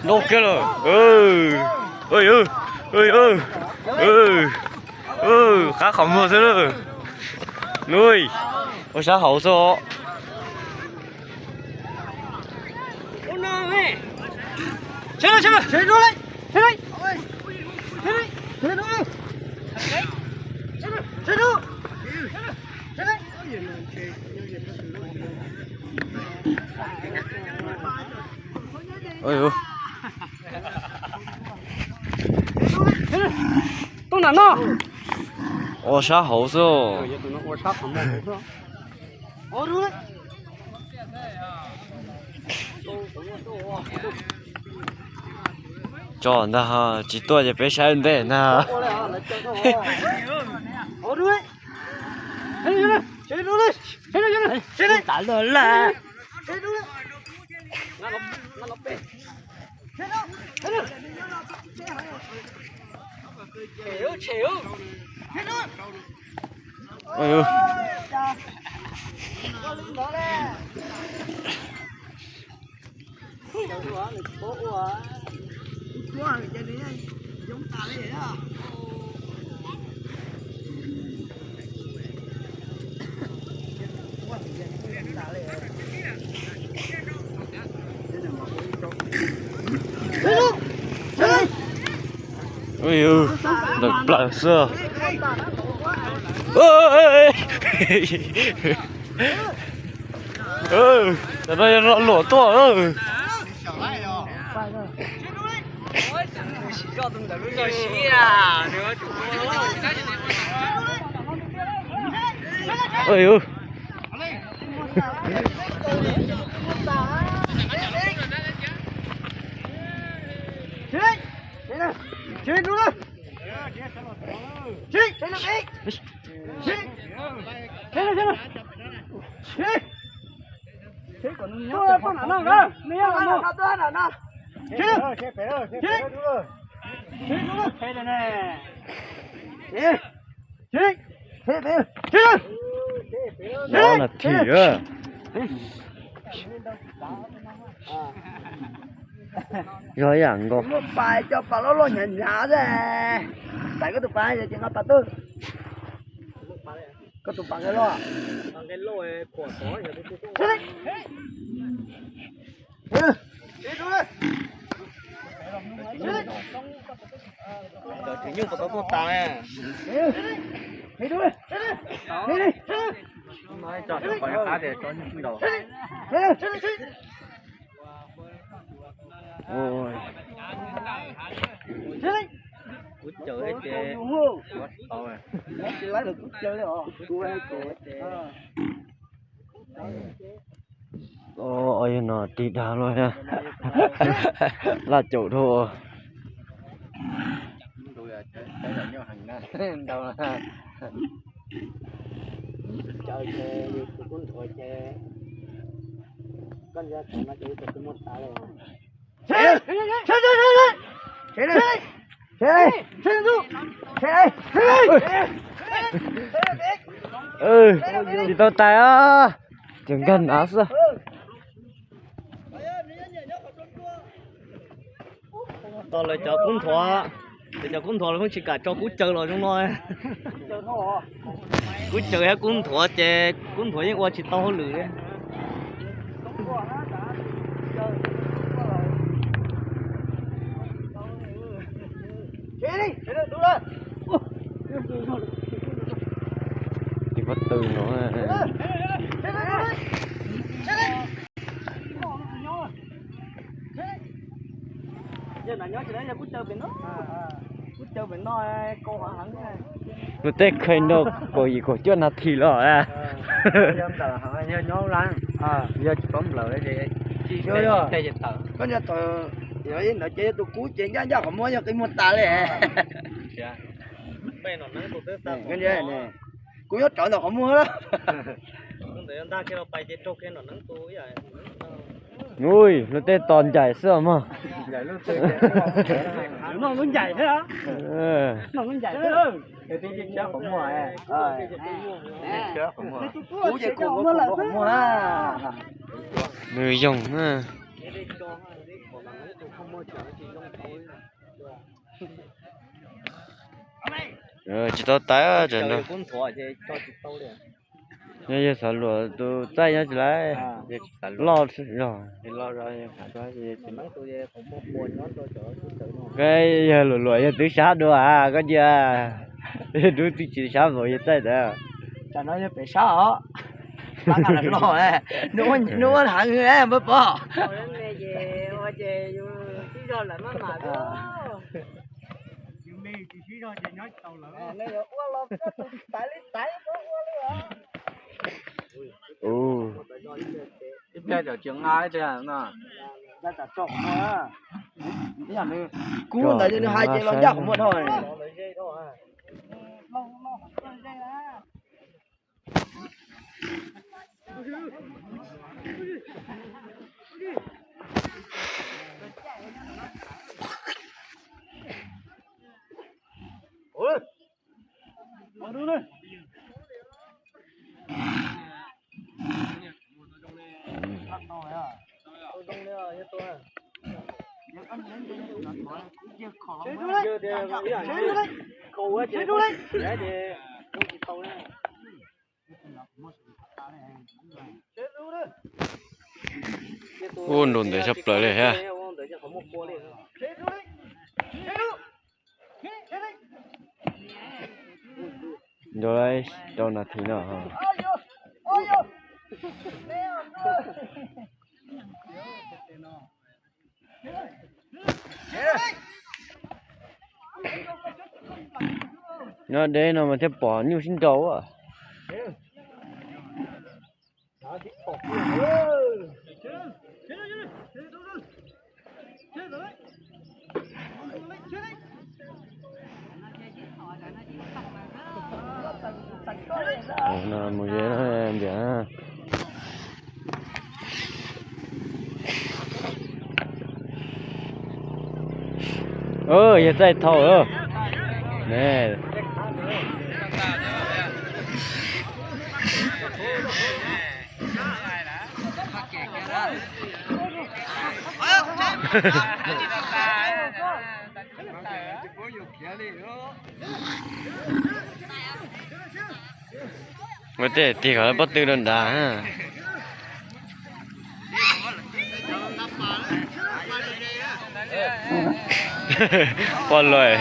Nrau kiag lawm. Qab qhov muag xwb lawm. Nub, ua sab hauv xwb os. Tub nam no. Ua sab hauv xwb. Tso ntag, tsis tuaj ces peb saib ntej ntag. Ntawm plaws xwb. Tam no yog lo luam tuaj. Ob nas this. Yog ib yam nkaus. Muaj pas cov pas loj loj hnyav hnyav xwb. Txais koj tus pas ces nqa pas tuaj. Koj tus pas nqe loj. Cov tsis nyuj puas tau tuaj tas. Tso cov qos qab tias tso nyuj tsis ntaus. Kuv caws ces tsis tau. Yog no tig dag los laj caum dhau. Tsis tau tais os, tseem nkag nav xwb. Tos lawv cov kub nthuav, lawv cov kub nthuav lawv pheej tsis kam tso kub caws los zoo no. Kub caws thiab kub nthuav ces kub nthuav yeej ua tsis tau hauj lwm li. Tus pob tw no. Luag tej kheej nrau kaum yim kaum cuaj nas this los. Yog tsis paub nplawm, koj nco tau, yog ib ntawd ces yog tus kub ces ncaj ncaj qhov muag yog qi muag tas li. Kuv nyob rawv ntawm qhov muag. Ui, luag tej tos ncaim xwb os mog. Noj lub ncaim thiab. Noj lub ncaim thiab. Nws yoog na. Tsis tau taiv tsam no. Nyob yog xav luam tus txaij nyob tsis laiv, loj zog. Koj yog luam luam yog twv sab dua koj cia dub twb tsis sab vauv yog txaij ntawd. Tam no yog pem sab os. Nws ua heev npawg pog. Kub ntawd nws hais ces los ncaj qhov muag dhau. Ub, nrau ntev tshaj plaws li thiab. Nrau rau nas this no. Nyob deb no mas thiaj pom nyuj sib nraus. Mus ze ntiag. Yog txaij thau lawm ne. Ua tej tig kom pob tw rau nrad. Poj luaj.